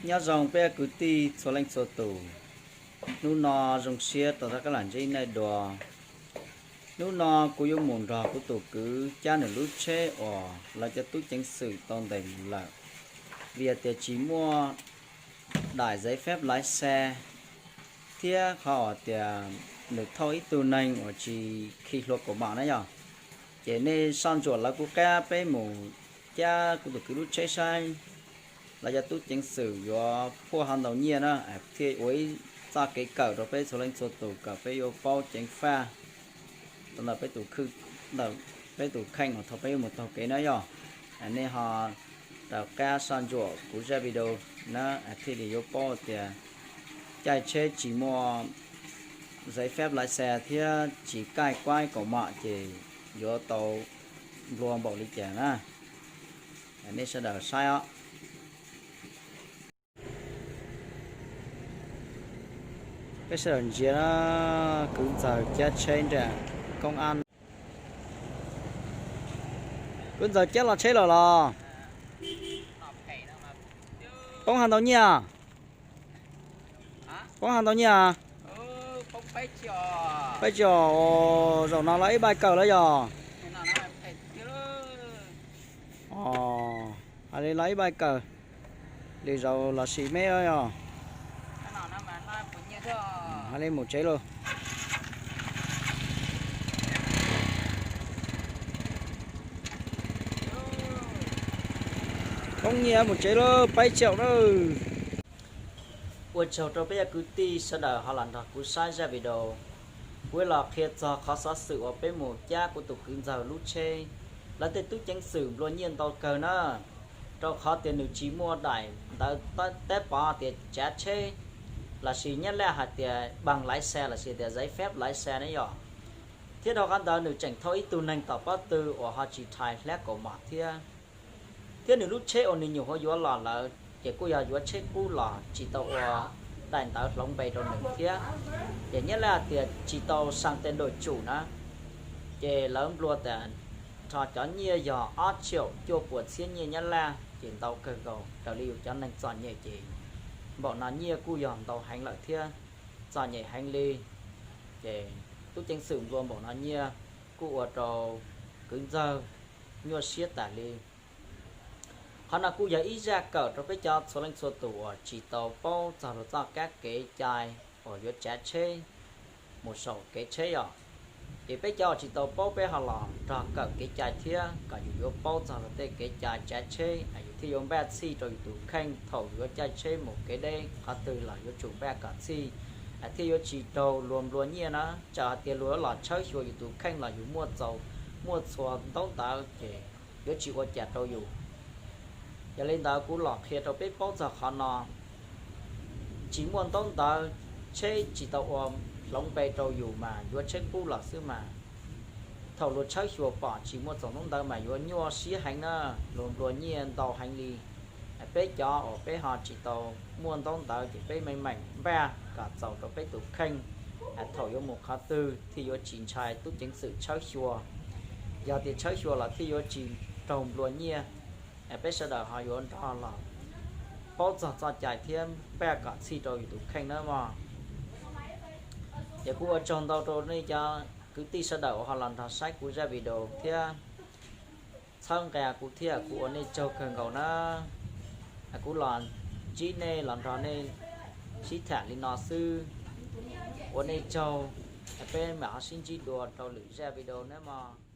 Nyob zoo peb kwv tij txhua leej txhua tus, hnub no zoo siab tau rov qab los ntsib nej dua. Hnub no kuv yuav mus nrog kuv tus kwv cab nws lub tsheb uas lawv cov tub ceev xwm tau ntes mus lawm, vim tias tsis muaj daim giấy phép lái xe thiab qhov uas tias nws thauj ib tug neeg uas tsis khi hlua kaus mom na yog. Ces nej soj ntsuam lawv kuv qab peb mus cab kuv tus kwv lub tsheb saib lawv cov tub ceev xwm yuav phuaj ho ntau nyiaj na, thiaj ua ib txoj kev kawm rau peb txhua leej txhua tus kom peb yuav paub ceev faj ntawm peb tus kheej, ntawm peb tus kheej uas thaum peb yuav mus taug kev na yog. Nej ho rov qab soj ntsuam kuv zaj video na, thiaj li yuav paub tias caij tsheb tsis muaj giấy phép lái xe thiab tsis kaij kuab kaus mom ces yuav tau nplua npaum li cas na. Nej sawv daws saib os. Peb sawv daws ntsia na, kwv ntxawg cab tsheb nram koob ab. Kwv ntxawg cab los tsheb lawm los? Poob hais ntau nyiaj? Poob hais ntau nyiaj? Peb tsis os, zaum no los ib bai kawm lawm yog? Hais li los ib bai kawm, lwm zaus los sim me yog. Hais li mus tsev lauj. Poob nyiaj mus tsev lauj, peb tsis os na. Ua tsaug rau peb cov kwv tij sawv daws ho los nrog kuv saib zaj video. Kuv los qhia txog qhov xov xwm uas peb mus cab kuv tus kwv ntxawg lub tsheb, lawv tej tub ceev xwm nplua nyiaj ntau kawg na, rau qhov tias nws tsis muaj daim ntawv tab pov tias tsav tsheb, lossis nyab laj hais tias bằng lái xe lossis tias giấy phép lái xe ne yog. Thiab dhau qhov ntawd nws tseem thauj ib tug neeg tom pob tw uas ho tsis rhais hlab kaus mom thiab. Thiab nws lub tsheb uas nws nyuam qhuav yuav los lawm ces kuj yog yuav tsheb qub los tsis tau ua daim ntawv hloov npe rau nws thiab. Ces nyab laj tias tsis tau sang tên đổi chủ na, ces lawv nplua tas nrho cov nyiaj yog ob triệu cuaj puas txhiab nyiaj nyab laj ces ntau kawg nkaus raws li yus cov neeg txom nyem ces npaum no nyiaj kuj yog ntau heev lawm thiab, txom nyem heev li. Ces tub ceev xwm nplua npaum no nyiaj kuj ua rau kwv ntxawg nyuaj siab tas li. Qhov no kuj yog ib zaj kawm rau peb cov txhua leej txhua tus uas tsis tau paub txog luag txoj kab kev cai uas yuav tsav tsheb mus saum kev tsheb os. Ces peb cov uas tsis tau paub peb ho los nrog kawm kev cai thiab kom yus yuav paub txog luag tej kev cai tsav tsheb, yus thiaj yuav npaj txhij rau yus tus kheej thaum yuav caij tsheb mus kev deb qhov twg los yuav tsum npaj kom txhij, thiaj yuav tsis raug luag nplua nyiaj na. Txawm hais tias luag los tshawb xyuas yus tus kheej los yus muaj txaus, muaj txhua ntaub ntawv ces yuav tsis ua cas rau yus. Yog li ntawd kuv los qhia rau peb paub txog qhov no, tsis muaj ntaub ntawv, tsheb tsis tau ua hloov npe rau yus mas yuav tsheb qub los xwb mas, thaum luag tshawb xyuas pom tsis muaj txaus ntaub ntawv mas yuav nyuaj siab heev na, luag nplua nyiaj ntau heev li. Peb cov uas peb ho tsis tau muaj ntaub ntawv ces peb meej meem npaj kom txaus rau peb tus kheej, thaum yuav mus qhov twg thiaj yuav tsis ntshai tub ceev xwm tshawb xyuas. Yog tias tshawb xyuas los thiaj yuav tsis raug nplua nyiaj. Peb sawv daws ho yuav nrog los paub txog txoj cai thiab npaj kom txhij rau yus tus kheej na mog. Ces kuv ua tsaug ntau rau nej cov kwv tij sawv daws uas ho los nrog saib kuv zaj video thiab txhawb nqa kuv thiab, kuv ua nej tsaug kawg nkaus na. Kuv los ntsib nej los nrog nej sib tham li no xwb, ua nej tsaug, peb mam ho sib ntsib dua rau lwm zaj video na mog.